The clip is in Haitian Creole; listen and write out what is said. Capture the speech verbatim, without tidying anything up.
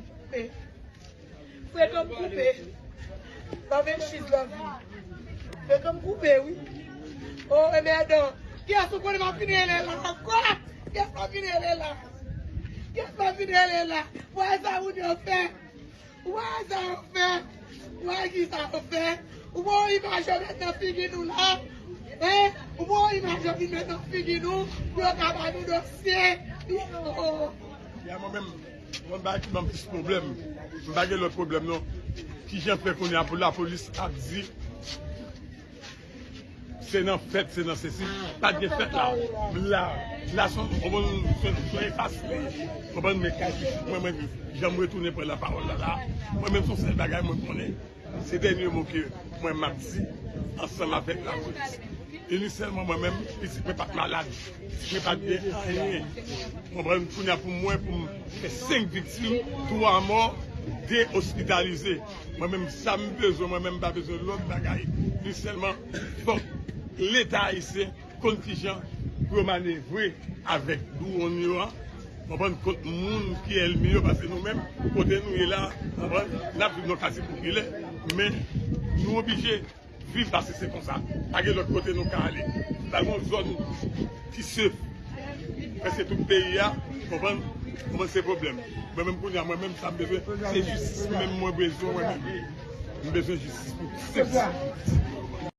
Koupe. Frekan m koupe. Ban m egzkiz, ban m vin. Frekan m koupe, wi. O, e mèdan. Kiyès ou konnen m ap vin rele la ankò? Kiyès m ap vin rele la? Kiyès m ap vin rele la? Wè sa moun yo fè. Wè sa yo fè. Wè ki sa yo fè. Ou wè imaj yo met nan figi nou la. Hein? Ou wè imaj yo vin met nan figi nou. Pou yo ka ba nou dosye. Oh. Ya mwen menm. Mwen bagay ki ban m plis pwoblèm. M pa gen lòt pwoblèm non. Kijan fè kounye a pou lapolis ap di se nan fèt, se nan sesi. Pa t gen fèt la. La, la se yon, se yon, se yon efase li ye. Konprann, men kay pitit mwen, mwen, jan m retounen pran lapawòl la la. Mwen menm se yon sèl bagay mwen konnen. Se dènye mo ke mwen m ap di ansanm avèk lapolis. Inisèlman mwen menm, pitit mwen pa t malad. Pitit mwen pa t gen anyen. Konprann, kounye a pou mwen, pou m fè senk viktim, twa mò, de ospitalize. Mwen menm sa m bezwen, mwen menm m pa bezwen lòt bagay. Inisèlman, fòk Leta ayisyen konn kijan pou yo manevre avèk dwòn yo a. Konprann, kont moun ki ènmi yo, paske nou menm, kote nou ye la, konprann, n ap viv nan katye popilè, men nou oblije viv paske se konsa. Pa gen lòt kote nou ka ale. Pa gen yon zòn ki se prèske tout peyi a, konprann, konprann se pwoblèm. Mwen menm kounye a, mwen menm sa m bezwen, se jistis menm mwen bezwen, mwen menm. M bezwen jistis pou senk